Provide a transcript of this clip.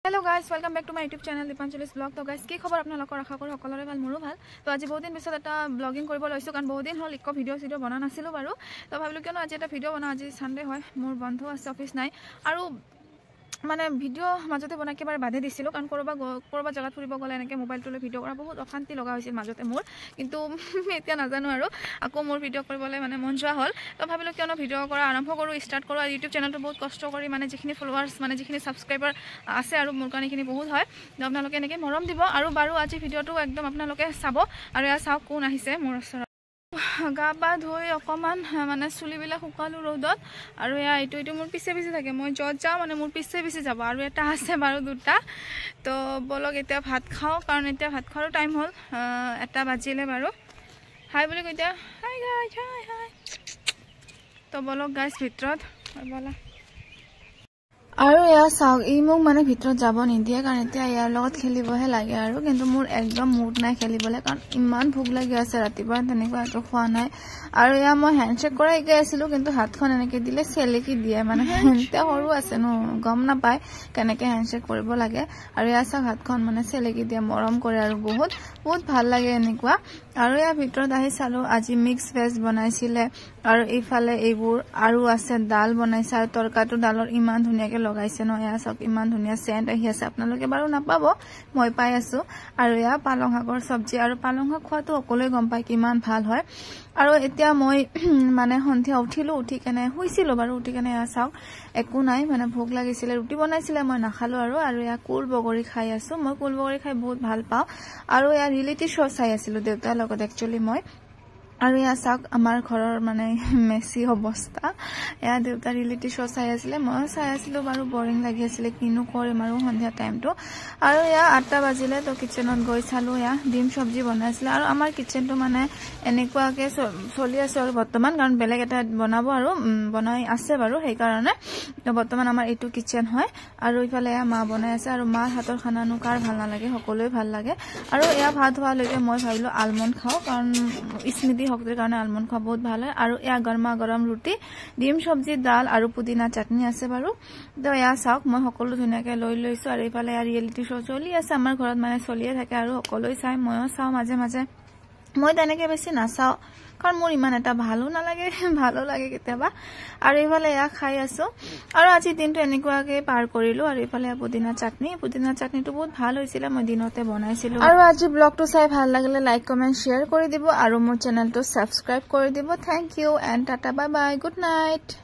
Hello guys, welcome back to my YouTube channel Dipanjali's Vlog. তো guys, কি খবৰ আপোনালোকৰ? আশা কৰোঁ সকলোৰে ভাল, মোৰো ভাল। তো আজি বহুত দিন পিছত এটা ব্লগিং কৰিব লৈছোঁ, কাৰণ বহুত দিন হ'ল একো ভিডিঅ' চিডিঅ' বনোৱা নাছিলোঁ বাৰু। তো ভাবিলোঁ কিয়নো আজি এটা ভিডিঅ' বনাওঁ। আজি ছানডে হয়, মোৰ বন্ধ আছে, অফিচ নাই। আৰু মানে ভিডিঅ' মাজতে বনাই একেবাৰে বাধে দিছিলোঁ, কাৰণ ক'ৰবাত জেগাত ফুৰিব গ'লে এনেকৈ মোবাইলটো লৈ ভিডিঅ' কৰা বহুত অশান্তি লগা হৈছিল মাজতে মোৰ। কিন্তু এতিয়া নাজানো আৰু আকৌ মোৰ ভিডিঅ' কৰিবলৈ মানে মন যোৱা হ'ল। তো ভাবিলোঁ কিয়নো ভিডিঅ' কৰা আৰম্ভ কৰোঁ, ষ্টাৰ্ট কৰোঁ। আৰু ইউটিউব চেনেলটো বহুত কষ্ট কৰি মানে যিখিনি ফলোৱাৰ্ছ, মানে যিখিনি ছাবস্ক্ৰাইবাৰ আছে আৰু মোৰ কাৰণে এইখিনি বহুত হয়। তো আপোনালোকে এনেকৈ মৰম দিব আৰু বাৰু আজি ভিডিঅ'টো একদম আপোনালোকে চাব। আৰু এয়া চাওক কোন আহিছে মোৰ ওচৰত। গা পা ধুই অকণমান মানে চুলিবিলাক শুকালোঁ ৰ'দত। আৰু এয়া এইটো মোৰ পিছে পিছে থাকে, মই য'ত যাওঁ মানে মোৰ পিছে পিছে যাব। আৰু এটা আছে বাৰু দুটা। তো ব'লক এতিয়া ভাত খাওঁ, কাৰণ এতিয়া ভাত খোৱাৰো টাইম হ'ল, 1টা বাজিলে বাৰু। হাই বুলি কৈ দিয়া, হাই গাইজ, হাই হাই। তো ব'লক গাইজ ভিতৰত ব'লা। আৰু এয়া চাওক, ই মোক মানে ভিতৰত যাব নিদিয়ে, কাৰণ এতিয়া ইয়াৰ লগত খেলিবহে লাগে আৰু। কিন্তু মোৰ একদম মুড নাই খেলিবলৈ, কাৰণ ইমান ভোক লাগি আছে, ৰাতিপুৱা তেনেকুৱা একো খোৱা নাই। আৰু এয়া মই হেণ্ডশ্বেক কৰা শিকাই আছিলোঁ, কিন্তু হাতখন এনেকৈ দিলে চেলেকি দিয়ে, মানে এতিয়া সৰু আছে ন, গম নাপায় কেনেকৈ হেণ্ডশ্বেক কৰিব লাগে। আৰু এয়া চাওক, হাতখন মানে চেলেকি দিয়ে, মৰম কৰে আৰু বহুত বহুত ভাল লাগে এনেকুৱা। আৰু ইয়াৰ ভিতৰত আহি চালোঁ, আজি মিক্স ভেজ বনাইছিলে, আৰু এইফালে এইবোৰ আৰু আছে, ডাল বনাইছে। আৰু তৰকাটো ডালৰ ইমান ধুনীয়াকৈ লগাইছে ন, এয়া চাওক ইমান ধুনীয়া চেণ্ট আহি আছে। আপোনালোকে বাৰু নাপাব, মই পাই আছোঁ। আৰু এয়া পালং শাকৰ চব্জি, আৰু পালং শাক খোৱাটো সকলোৱে গম পায় কিমান ভাল হয়। আৰু এতিয়া মই মানে সন্ধিয়া উঠিলোঁ, উঠি কেনে শুইছিলোঁ বাৰু, উঠি কেনে এয়া চাওক একো নাই, মানে ভোক লাগিছিলে, ৰুটি বনাইছিলে, মই নাখালোঁ আৰু। আৰু এয়া কুল বগৰী খাই আছোঁ, মই কুল বগৰী খাই বহুত ভাল পাওঁ। আৰু এয়া ৰিয়েলিটি শ্ব' চাই আছিলোঁ দেউতাৰ লগত একচুৱেলি মই। আৰু এয়া চাওক আমাৰ ঘৰৰ মানে মেচি অৱস্থা। এয়া দেউতা ৰিয়েলিটি শ্ব' চাই আছিলে, ময়ো চাই আছিলোঁ বাৰু, বৰিং লাগি আছিলে, কিনো কৰিম আৰু সন্ধিয়া টাইমটো। আৰু এয়া 8টা বাজিলে, তো কিটচেনত গৈ চালোঁ, এয়া ডিম চব্জি বনাইছিলে। আৰু আমাৰ কিটচেনটো মানে এনেকুৱাকৈ চলি আছে আৰু বৰ্তমান, কাৰণ বেলেগ এটা বনাব আৰু বনাই আছে বাৰু, সেইকাৰণে তো বৰ্তমান আমাৰ এইটো কিটচেন হয়। আৰু ইফালে এয়া মা বনাই আছে, আৰু মাৰ হাতৰ খানানো কাৰ ভাল নালাগে, সকলোৱে ভাল লাগে। আৰু এয়া ভাত হোৱালৈকে মই ভাবিলোঁ আলমণ্ড খাওঁ, কাৰণ স্মৃতি শক্তিৰ কাৰণে আলমণ্ড খোৱা বহুত ভাল হয়। আৰু এয়া গৰমা গৰম ৰুটি, ডিম চব্জি, ডাল আৰু পুদিনা চাটনি আছে বাৰু। তো এয়া চাওক মই সকলো ধুনীয়াকৈ লৈ লৈছোঁ। আৰু এইফালে এয়া ৰিয়েলিটি শ্ব' চলি আছে আমাৰ ঘৰত, মানে চলিয়ে থাকে আৰু সকলোৱে চাই, ময়ো চাওঁ মাজে মাজে। মই তেনেকৈ বেছি নাচাওঁ, কাৰণ মোৰ ইমান এটা ভালো নালাগে, ভালো লাগে কেতিয়াবা। আৰু এইফালে এয়া খাই আছোঁ। আৰু আজিৰ দিনটো এনেকুৱাকৈ পাৰ কৰিলোঁ। আৰু এইফালে পুদিনা চাটনি, পুদিনা চাটনিটো বহুত ভাল হৈছিলে, মই দিনতে বনাইছিলোঁ। আৰু আজি ব্লগটো চাই ভাল লাগিলে লাইক, কমেণ্ট, শ্বেয়াৰ কৰি দিব আৰু মোৰ চেনেলটো ছাবস্ক্ৰাইব কৰি দিব। Thank you and tata, bye bye, good night.